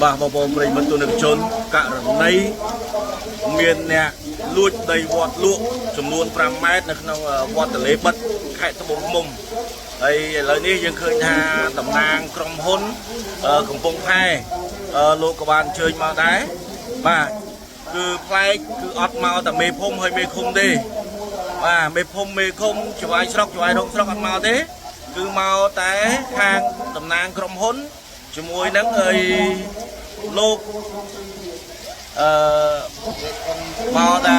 បាទបងប្អូនប្រិយមិត្តទូនិកជនករណីមានអ្នកលួចដីវត្តលក់ចំនួន5ម៉ែត្រនៅក្នុងវត្តទលេបិទខេត្តត្បូងឃ្មុំហើយឥឡូវនេះយើងឃើញថាតំណាងក្រុមហ៊ុនកំពង់ផែលោកក៏បានអញ្ជើញមកដែរបាទគឺប្លែកគឺអត់មកតែមេភូមិហើយមេឃុំទេបាទមេភូមិមេឃុំចវាយស្រុកចវាយរោងស្រុកអត់មកទេគឺមកតែខាងតំណាងក្រុមហ៊ុនជាមួយនឹងអីលោកអឺមកតែ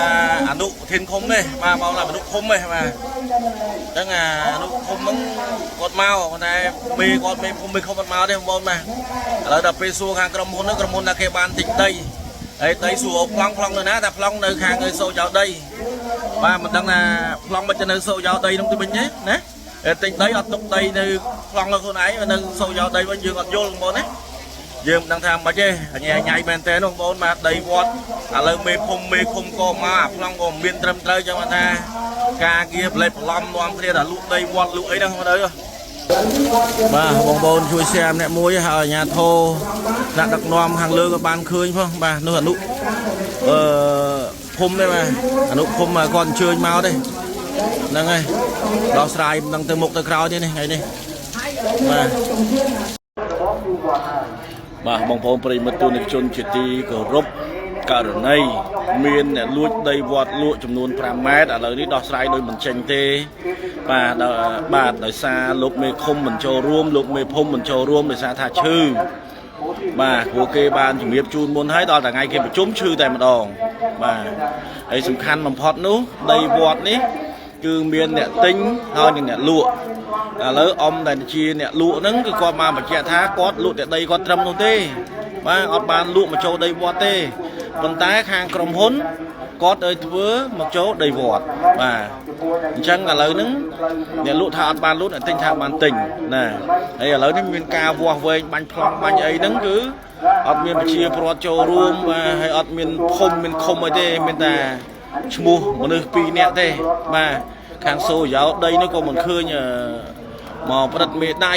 អនុប្រធានឃុំទេបាទមកតែអនុឃុំទេបាទអញ្ចឹងអាអនុឃុំហ្នឹងគាត់មកប៉ុន្តែមេគាត់មេភូមិមេឃុំអត់មកទេបងប្អូនបាទឥឡូវដល់ពេលសួរខាងក្រុមហ៊ុនហ្នឹងក្រុមហ៊ុនថាគេបានទិញដីហើយដីសួរប្លង់ប្លង់នៅណាតែប្លង់នៅខាងអីសូចោដីបាទមិនដឹងថាប្លង់មិនទៅនៅសូចោដីនោះទៅវិញទេណាទិញដីអត់ទុកដីនៅប្លង់ខ្លួនឯងនៅសូចោដីវិញយើងអត់យល់បងប្អូនណាយើងមិនដឹងថាមិនទេអញញ៉ៃមែនទេនោះបងប្អូនបាទដីវត្តឥឡូវមេភូមិមេឃុំក៏មកអាប្លង់ក៏មានត្រឹមត្រូវចឹងបាទថាការគាផ្លេចបន្លំនាំគ្នាតែលក់ដីវត្តលក់អីហ្នឹងមកទៅបាទបងប្អូនជួយ share ម្នាក់មួយហើយអាជ្ញាធរថ្នាក់ដឹកនាំខាងលើក៏បានឃើញផងបាទនោះអនុអឺភូមិទេបាទអនុភូមិគាត់អញ្ជើញមកទេហ្នឹងហើយដោះស្រាយមិនដឹងទៅមុខទៅក្រោយទេនេះថ្ងៃនេះបាទបាទបងប្អូនប្រិយមិត្តទូនិកជនជាទីគោរពករណីមានអ្នកលួចដីវត្តលក់ចំនួន5ម៉ែត្រឥឡូវនេះដោះស្រាយដោយមិនចេញទេបាទបាទដោយសារលោកមេឃុំមិនចូលរួមលោកមេភូមិមិនចូលរួមដោយសារថាឈឺបាទព្រោះគេបានជំរាបជូនមុនហើយដល់តែថ្ងៃគេប្រជុំឈឺតែម្ដងបាទហើយសំខាន់បំផុតនោះដីវត្តនេះគឺមានអ្នកទិញហើយនិងអ្នកលក់ឥឡូវអ៊ំដែលជាអ្នកលក់ហ្នឹងគឺគាត់បានបញ្ជាក់ថាគាត់លក់តែដីគាត់ត្រឹមនោះទេបាទអត់បានលក់មកចូលដីវត្តទេប៉ុន្តែខាងក្រុមហ៊ុនគាត់ឲ្យធ្វើមកចូលដីវត្តបាទអញ្ចឹងឥឡូវហ្នឹងអ្នកលក់ថាអត់បានលក់អ្នកទិញថាបានទិញណាហើយឥឡូវនេះមានការវាស់វែងបាញ់ប្លង់បាញ់អីហ្នឹងគឺអត់មានប្រជាពលរដ្ឋចូលរួមបាទហើយអត់មានភូមិមានឃុំអីទេមានតែឈ្មោះមនុស្ស2នាក់ទេបាទខាងសូយោដីនោះក៏មិនឃើញមកផ្ដិតមេដៃ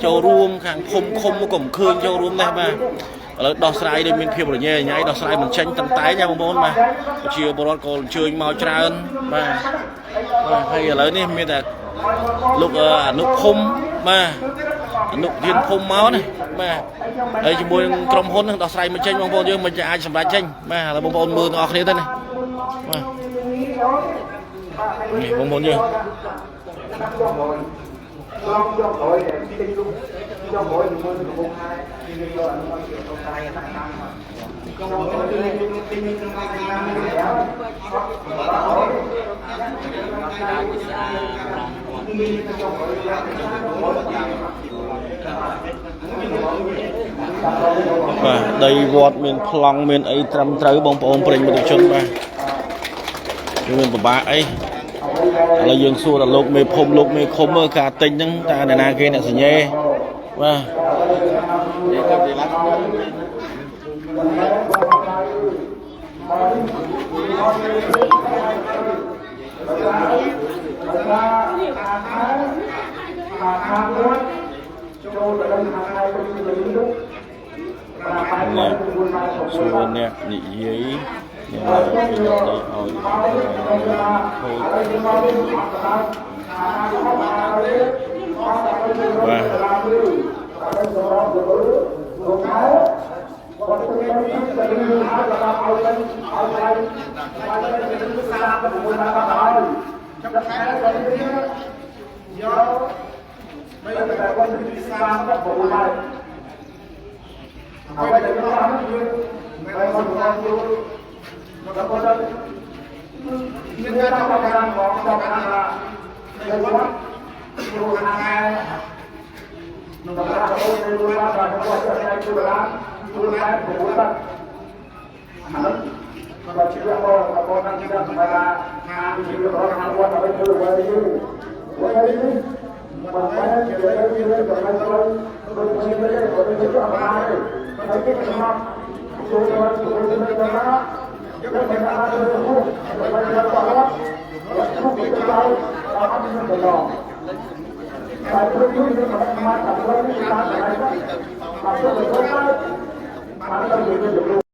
ចូលរួមខាងភូមិឃុំក៏មិនឃើញចូលរួមដែរបាទឥឡូវដោះស្រាយដោយមានភាពរញ៉េរញ៉ៃដោះស្រាយមិនចេញតន្តែងណាបងប្អូនបាទប្រជាពលរដ្ឋក៏អញ្ជើញមកច្រើនបាទបាទហើយឥឡូវនេះមានតែលោកអនុភូមិបាទអនុធានភូមិមកណាបាទហើយជាមួយនឹងក្រុមហ៊ុននឹងដោះស្រាយមិនចេញបងប្អូនយើងមិនអាចសម្រេចចេញបាទឥឡូវបងប្អូនមើលទាំងអស់គ្នាទៅណាបាទនេះបងប្អូនយើង ឡងយកក្រោយទិញលុកយកក្រោយជាមួយនឹងកំពង់ផែយើងយកអានោះមកយកដៃតាមតាមក្នុងទិញទិញក្នុងថ្ងៃតាមនេះ បាទដីវត្តមានប្លង់មានអីត្រឹមត្រូវបងប្អូនប្រិយមិត្តជនបាទយើងមានពិបាកអីឥឡូវយើងសួរដល់លោកមេភូមិលោកមេឃុំមើលការទិញហ្នឹងតើអ្នកណាគេអ្នកសញ្ញេបាទ ខាងមួយចូលទៅដល់ខាងឯទៅទីនេះ អ្នកសួរអ្នកនិយាយអ្នកណាគេអ្នកដីឲ្យខូចបាទ គាត់ទៅទៅទៅហើយដល់ឲ្យទៅឲ្យទៅឲ្យទៅទៅសាប់ទៅមួយដល់ហើយចាំខែទៅយកបីតែគាត់ទីសាប់ទៅហើយអ្វីដែលខ្ញុំយើងមិនបានមកយល់មកដល់មានការចាប់ការของចောင်းថានៅវត្តគ្រូខាងខែនឹងដល់អូននៅវត្តដល់គាត់ចេះជួយឡានជួយឡានព្រោះតែអានោះក៏ជាបងបងខាងជាសម្រាប់ខាងជារបស់ខាងវត្តដើម្បីធ្វើអ្វីនេះអ្វីនេះមិនមែនជារឿងនេះមិនមែនត្រូវដូចជានេះដូចជាអត់បានទេហើយគេកំណត់ចូលមកចូលទៅណាយកទៅណាទៅនោះទៅទៅទៅទៅទៅទៅអត់មានដំណងតែព្រោះយើងមិនបានតាមផ្លូវនេះតាមតែអត់ទៅទៅ បានទៅជាមានចំនួន